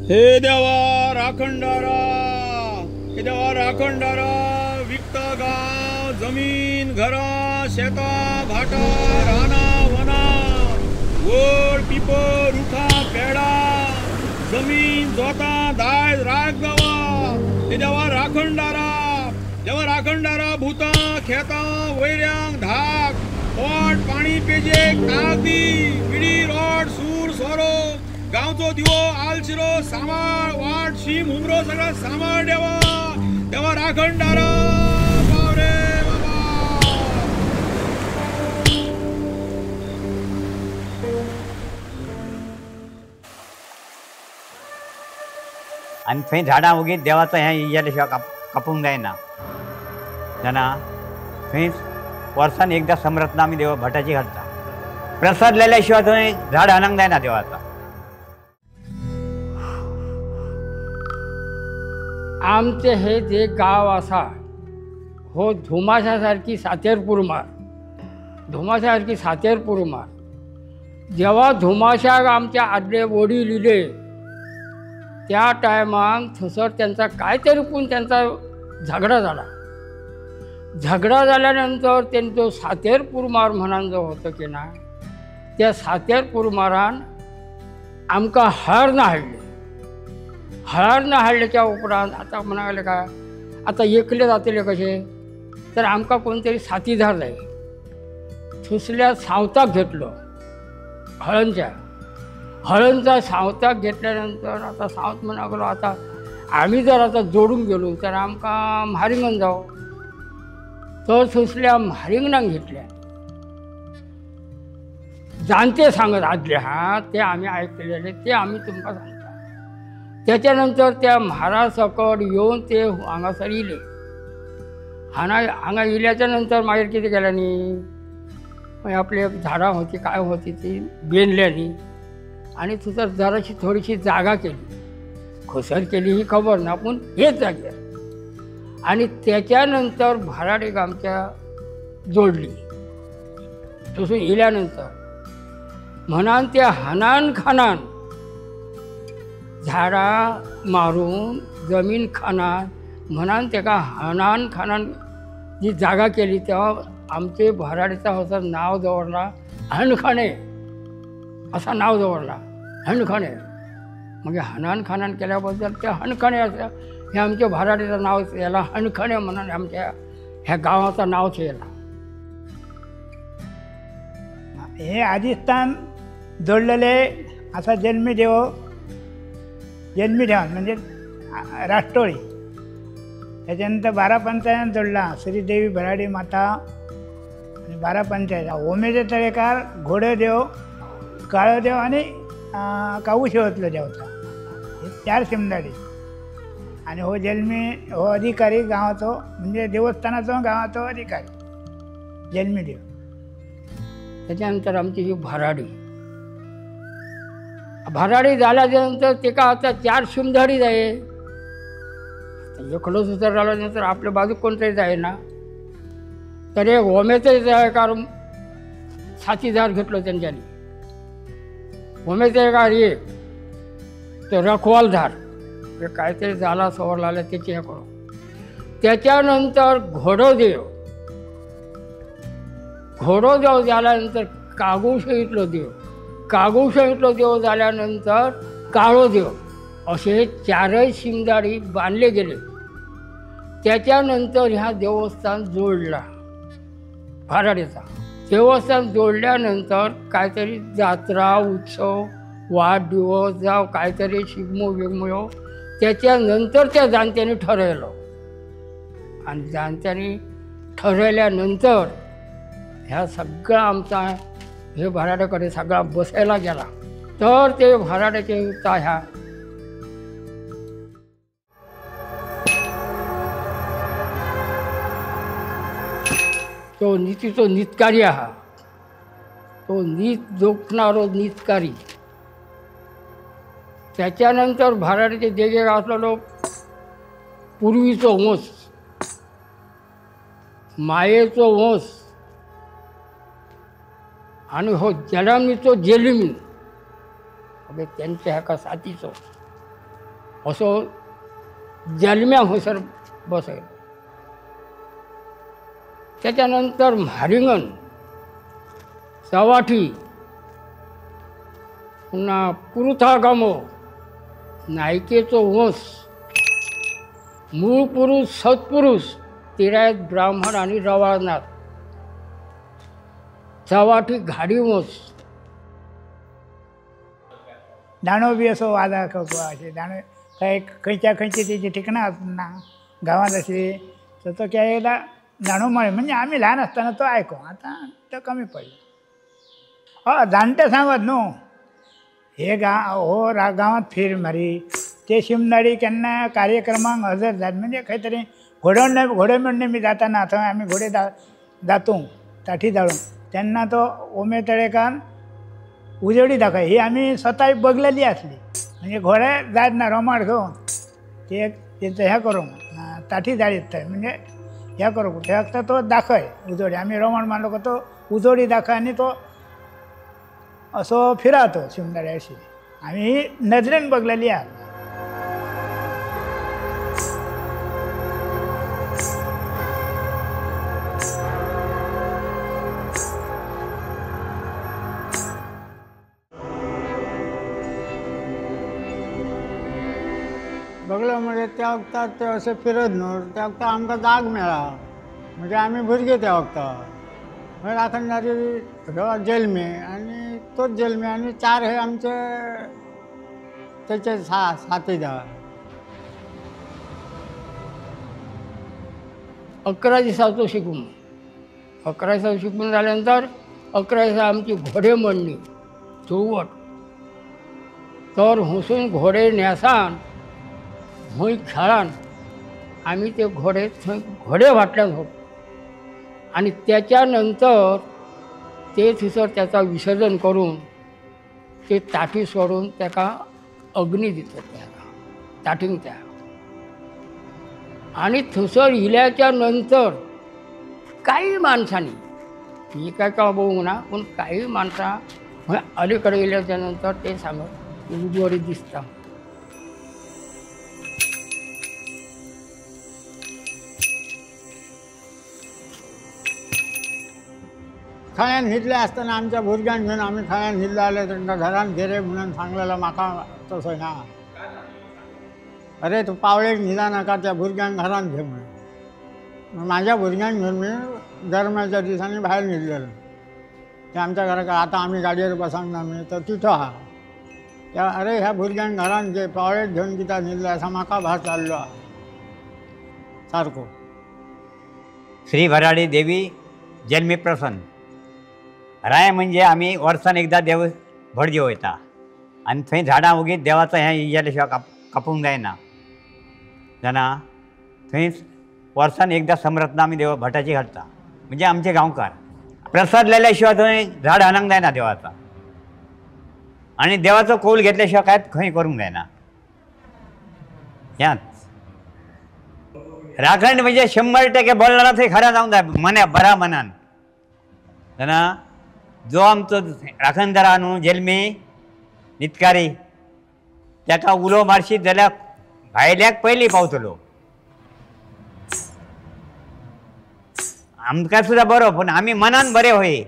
हे देवा राखणदारा, हे देवा राखणदारा, विकता गांव जमीन घरां शेतां भाटां रानां वनां वड पिपर रुखां पेडां जमीन जोतां दायज राख देवा। हे देवा राखणदारा, देवा राखणदारा, भुतां खेतां वैऱ्यांक धाक पोट पाणी पेजेक ताक दी, विडी रोड सूर सोरो गांवचो दिवो आलशिरो सांबाळ वाट शीम हुमरो सगळा सांबाळ देवा। देवा राखणदारा पाव रे बाबा। आनी थंय झाडां वगीत देवाचो हें गेले शिवाय कापूंक जायना जाणा। थंय वर्सान एकदां समरत्न आमी देवा भटाची घालता, प्रसाद लायल्या शिवाय थंय झाड हाडूंक जायना देवाचा। आमचे हे जे गांव आसा हो धुमाशा सारकी सातेर पुरमार, धुमाशा सारकी सातेर पुरमार। जेव्हा धुमाशाक आमच्या आदले वडील इले त्या टायमाक थंयसर त्यांचा कांयतरी पूण त्यांचा झगडा झाला। झगडा जाल्यानंतर तेंचो सातेर पुरमार म्हणून जो होतो की ना, त्या सातेर पुरमारान आमकां हळर्ण हाडली। हळर्ण हाडल्याच्या उपरांत आतां म्हणा लागले काय आतां एकले जातले कशे, तर आमकां कोण तरी साथीदार जाय। थंयसल्या सावताक घेतलो, हळणच्या हळणचा सावताक घेतल्यानंतर आतां सावत म्हणा लागलो आतां आमी जर आतां जोडूंक गेलो तर आमकां म्हारिंगण जावं, तर थंयसल्या म्हारिंगणाक घेतल्या। जाणते सांगत आदले हा ते आमी आयकलेले ते आमी तुमकां सांगता। त्याच्यानंतर त्या म्हारा सकट येवन ते हांगासर इले। हांगा इल्याच्या नंतर मागीर कितें केलें न्ही, मागीर आपली झाडां होती काय होती ती बेणल्यांनी आनी थंयसर जराशी थोडीशी जागा केली, खंयसर केली ही खबर ना पूण हेच जाग्यार। आनी त्याच्यानंतर भाराडीक आमच्या जोडली थंयसून इल्या नंतर म्हणान त्या हानान खानान झाडां मारून जमीन खानान म्हणान तेका हानान खानान जी जागा केली तेव्हा आमचे भराडीचा असं नाव दवरला हणखाणे, असा नाव दवरला हणखाणे। मागीर हनान खानान केल्याबद्दल ते हणखाणे असं हे आमच्या भराडीचं नाव याला हणखाणे म्हणून आमच्या ह्या गांवाचं नाव येयलां। हे आदिस्थान जोडलेले असा जन्मी देव, जन्मी देवान म्हणजे राष्ट्रोळी। त्याच्यानंतर 12 पंचायत जोडला श्रीदेवी भराडी माता आणि 12 पंचायत ओमेचे तळेकार, घोडेदेव, काळोदेव आणि काऊ शेवतलो देवता, हे 4 शिमदाडी। आणि हो जन्मी हो अधिकारी गांवाचो म्हणजे देवस्थानाचो गांवाचो अधिकारी जन्मी देव। त्याच्यानंतर आमची ही भराडी, भराडी झाल्यानंतर तेका आता 4 शिमदाडी जाय, एकलो सुद्धा झाल्यानंतर आपल्या बाजूक कोणतरी जाय ना, तर एक होमेचे कारण साथीदार घेतलो त्यांच्यानी। होमेचे कार एक तो रखवालदार काहीतरी झाला सवर लागला त्याची हे करू। त्याच्यानंतर घोडोदेव, घोडोदेव झाल्यानंतर कागूशेतलो देव, कागूशेतलो देव झाल्यानंतर काळोदेव, असे 4 शिमदाडी बांधले गेले। त्याच्यानंतर ह्या देवस्थान जोडला भराडीचा देवस्थान जोडल्यानंतर काहीतरी जात्रा उत्सव वाढदिवस जावं काहीतरी शिगमो बिगमो त्याच्यानंतर त्या जाणत्यांनी ठरवलं। आणि जाणत्यांनी ठरवल्यानंतर ह्या सगळा आमचा हे भराड्याकडे सगळा बसायला गेला, तर ते भराड्याचे ह्या तो नीतीचो नीतकारी आहा, तो नीत जोखणारो नीतकारी। त्याच्यानंतर भराडीचे देगेक आसलेलो पूर्वीचो वंश, मायेचो वंश आणि हो जलामीचो जेलिमी अबे त्यांच्या ह्याका साथीचो। असो जल्म्या हंसर बसयलो. त्याच्या नंतर म्हारिंगण, सवाठी, पुन्हा कुरुथा गामो, नायकेचो वंश, मूळ पुरुष सत्पुरुष तिरायत ब्राह्मण आणि रवाळनाथ, चवाठी घाडी वंश. दांडो बी असो वाजा अशें दांडो काय खंयच्या खंयची तेजी ठिकाणां ना गांवांत आसली तर तो काय एकदां दांडो माळ्यो म्हणजे आमी ल्हान आसतना तो आयको, आतां तो कमी पडलो. हय जाणटे सांगत न्हू हे गांव हो गांवांत फेर मारी ते शिमदाडी केन्ना कार्यक्रमांक हजर जात म्हणजे खंय तरी घोडे घोडेमोडणे बी जाताना थंय आमी घोडे दातूंक ताठी दाळूंक तेन्ना तो उमे तळेकार उजडी दाखय ही आमी स्वताय बगलेली आसली म्हणजे घोडे जायत ना रोमाड घेवन ते तेंचो हें करूंक ताठी दाळीत थंय म्हणजे हें करूंक ते फक्त तो दाखय उजोडी आमी रोमाड मारलो तो उजोडी दाखय आनी तो असो फिरातो शिमदाडे अशी आमी ही नदरेन बगलेली आहा. बगलो म्हणजे त्या वखतार ते अशें फिरत न्हू त्या वखतार आमकां जाग मेळ्ळा म्हणजे आमी भुरगे त्या वखतार मागीर राखणदारी हो जल्मी आनी तोच जल्मी आनी चार हे आमचे तेचे साथीदार. 11 दिसाचो शिगमो, 11 दिसाचो शिगमो जाल्यानंतर 11 दिसा आमची घोडे म्हणणी चवट तर हुसून घोडे न्हेसान थंय खेळान आमी ते घोडे थंय घोडे फाटल्यान सोडटा आनी त्याच्या नंतर ते थंयसर त्याचा विसर्जन करून ते ताठी सोडून ताका अग्नी दितात त्या ताठींक त्या आनी थंयसर इल्याच्या नंतर काही माणसांनी मी काय का बघूंक ना पूण काही माणसां थंय अलीकडे इल्याच्या नंतर ते सांगत उजवाडी दिसता. खळ्यान न्हिदले आसतना आमच्या भुरग्यांक घेवन आमी खळ्यान न्हिदले जाल्यार तांकां घरान घेरे म्हणून सांगलेलो म्हाका तसो ना अरे तूं पावळेक न्हिदा नाका त्या भुरग्यांक घरान घे म्हणून म्हाज्या भुरग्यांक घेवन मी गरमेच्या दिसांनी भायर न्हिदलेलो. ते आमच्या घराक आतां आमी गाडयेर बसना ना मी तर तिथो आहा त्या अरे ह्या भुरग्यांक घरान घे पावळेक घेवन कित्याक न्हिदले असा म्हाका भास जाल्लो आहा सारको. श्री भराडी देवी जन्मी प्रसन्न राय म्हणजे आमी वर्सान एकदां देव भट जेवयता आनी थंय झाडां वगीत देवाचो हें गेले शिवाय कापूंक जायना जाणा. थंय वर्सान एकदां समरत्न आमी देव भटाची घालता म्हणजे आमचे गांवकार प्रसाद लायल्या शिवाय थंय झाड हालूंक जायना देवाचा आनी देवाचो कौल घेतल्या शिवाय कांयच खंय करूंक जायना. ह्याच राखण म्हणजे 100% बोलणार थंय खरें जावंक जाय मना बऱ्या मनान जाणा. जो आमचो राखणदार आहा न्हू जल्मी नितकारी ताका उलो मारशीत जाल्यार भायल्याक पयलीं पावतलो. आमकां सुद्दां बरो पूण आमी मनान बरे होय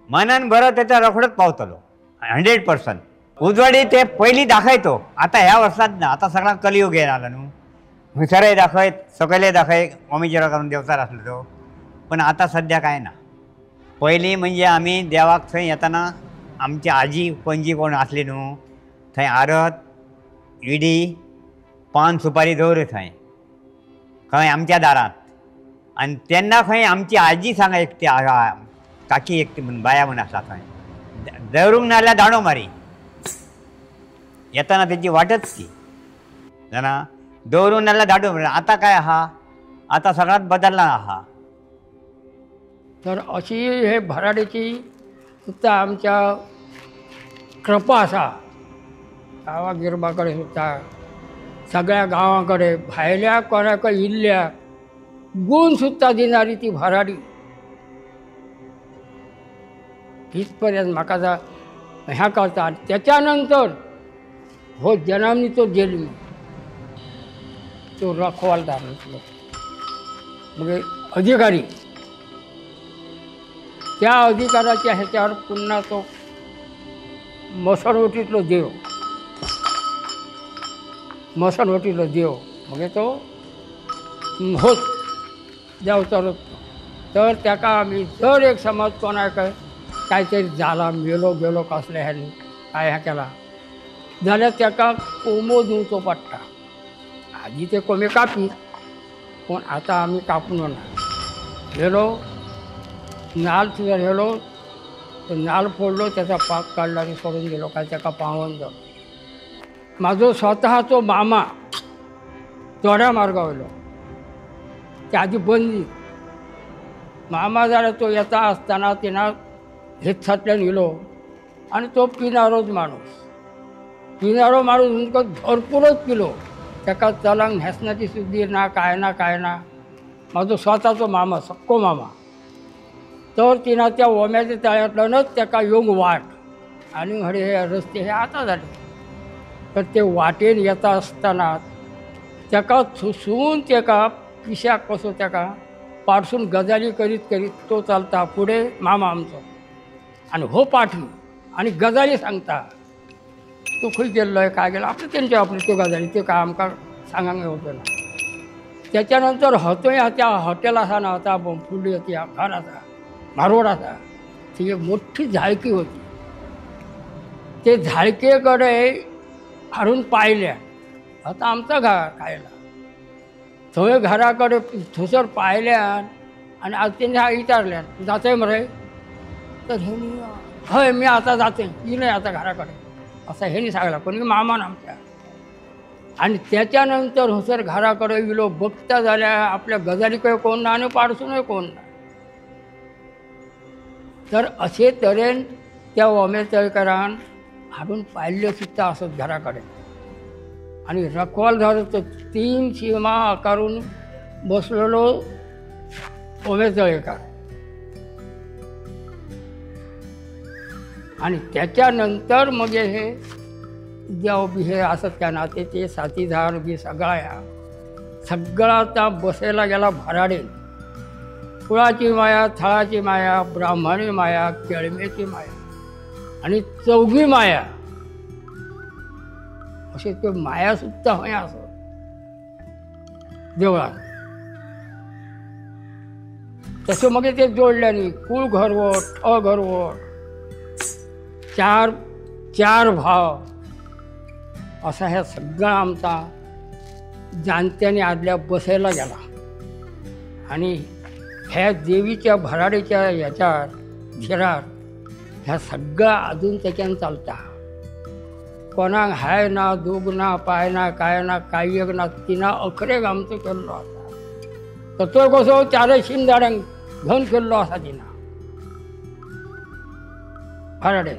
मनान बरो तेका रोखडोच पावतलो 100%. उजवाडी ते पयलीं दाखयतो आतां ह्या वर्सांत ना आतां सगळ्यांक कलियुग येयला न्हू हुसरय दाखय सकयले दाखय ओमीचेर करून देवचार आसलो तो पण आतां सद्या कांय ना. पयलीं म्हणजे आमी देवाक थंय येतना आमची आजी पणजी कोण आसली न्हू थंय आरत इडी पान सुपारी दवर थंय खंय आमच्या दारांत आनी तेन्ना खंय आमची आजी सांगा एकटी काकी एकटी म्हूण बाया म्हूण आसा थंय दवरूंक ना जाल्यार दांडो मारी येतना तेजी वाटच ती जाणा दवरूंक ना जाल्यार दांडो मारी. आतां काय आहा आतां सगळ्यांत बदल्लां आहा. तर अशी हे भराडीची सुद्दां आमच्या कृपा आसा गांवा गिरबा कडेन सुद्दां सगळ्या गांवां कडेन भायल्या कोणाक इल्ल्या गुण सुद्दां दिणारी ती भराडी. हीच पर्यंत म्हाका जा ह्या करता. आनी त्याच्या नंतर हो जनामनीचो जल्म तो रखवालदार म्हणजे अधिकारी, त्या अधिकाराच्या ह्याच्यावर पुन्हा तो मसणवटीतलो देव, मसणवटीतलो देव म्हणजे तो होत देवचारच. तर ताका आमी जर एक समज कोणाक कांयतरी जाला, मेलो गेलो कसले ह्यानी काय हें केलां जाल्यार ताका कोंबो दिवचो पडटा. आदी ते कोंबे कापी, पूण आतां आमी कापून ना. गेलो नाल सुद्दां व्हेलो, तो नाल फोडलो, त्याचा पाक काडलो आनी सोडून गेलो, काय ताका पावोवन जालो. म्हाजो स्वतःचो मामा तोड्या मार्गा वयलो, त्या आदी बंदी मामा जाल्यार तो येता आसतना तिना हेतसांतल्यान येयलो आनी तो पिनारोच माणूस, पिनारो माणूस म्हणटकच भरपूरच पिलो, ताका चलांक न्हेसनाची सुद्दी ना, काय ना काय ना. म्हाजो स्वताचो मामा, सक्को मामा. तर तिना त्या ओम्याच्या तळ्यांतल्यानच ताका येवंक वाट आनी हडे हे रस्ते हे आतां जाले. तर ते वाटेन येता आसतना ताका थुसून ताका पिश्याक कसो ताका पाडसून गजाली करीत करीत तो चलता फुडें मामा आमचो आनी हो पाठी आनी गजाली सांगता. तो खंय गेल्लो काय गेलो आपले तेंचे आपले त्यो गजाली त्यो काय आमकां सांगूंक येवचें ना. त्याच्या नंतर हतोय त्या हॉटेल आसा ना आतां फुडली ती घर आसा, म्हारोड आसा, ती एक मोठी झाळकी होती. ते झाळके कडेन हाडून पायल्या आतां आमचो घर खायला थंय घरा कडेन थंयसर पायल्यान आनी आज तेंच्या विचारल्यान जातय मरे, तर हेणी हय मी आतां जातय, येयले आतां घरा कडेन असं हेणी सांगला कोणी मामान आमच्या. आनी त्याच्या नंतर हंसर घरा कडेन येयलो बघता जाल्यार आपल्या गजालीकय कोण ना आनी पाडसूनय कोण ना. तर अशे तरेन त्या ओमे तळकरान हाडून पायल्ल्यो सुद्दां आसत घरा कडेन. आनी रखवालदार तो 3 शिमा आकारून बसलेलो ओमे तळेकर. आनी त्याच्या नंतर मगे हे देव बी हे आसत काय ना ते ते साथीदार बी सगळ्या सगळा आतां बसयला गेला भराडेन. कुळाची माया, थळाची माया, ब्राह्मणी माया, केळमेची माया आनी चौगी माया, अशे त्यो माया सुद्दां खंय आसत देवळान. तशें मागीर ते जोडले न्ही कूळ घरवट, ठ घरवट, चार चार भाव असा ह्या सगळा आमचा जाणत्यांनी आदल्या बसयला गेला. आनी ह्या देवीच्या भराडीच्या ह्याच्यार झिरार ह्या सगळा अजून त्याच्यान चलता. कोणाक हाय ना, दूग ना, पाय ना, काय ना, काय एक ना, तिना अखरेक आमचो केल्लो आसा. तर तो कसो चारय शिमदारांक घेवन केल्लो आसा तिना भराडे.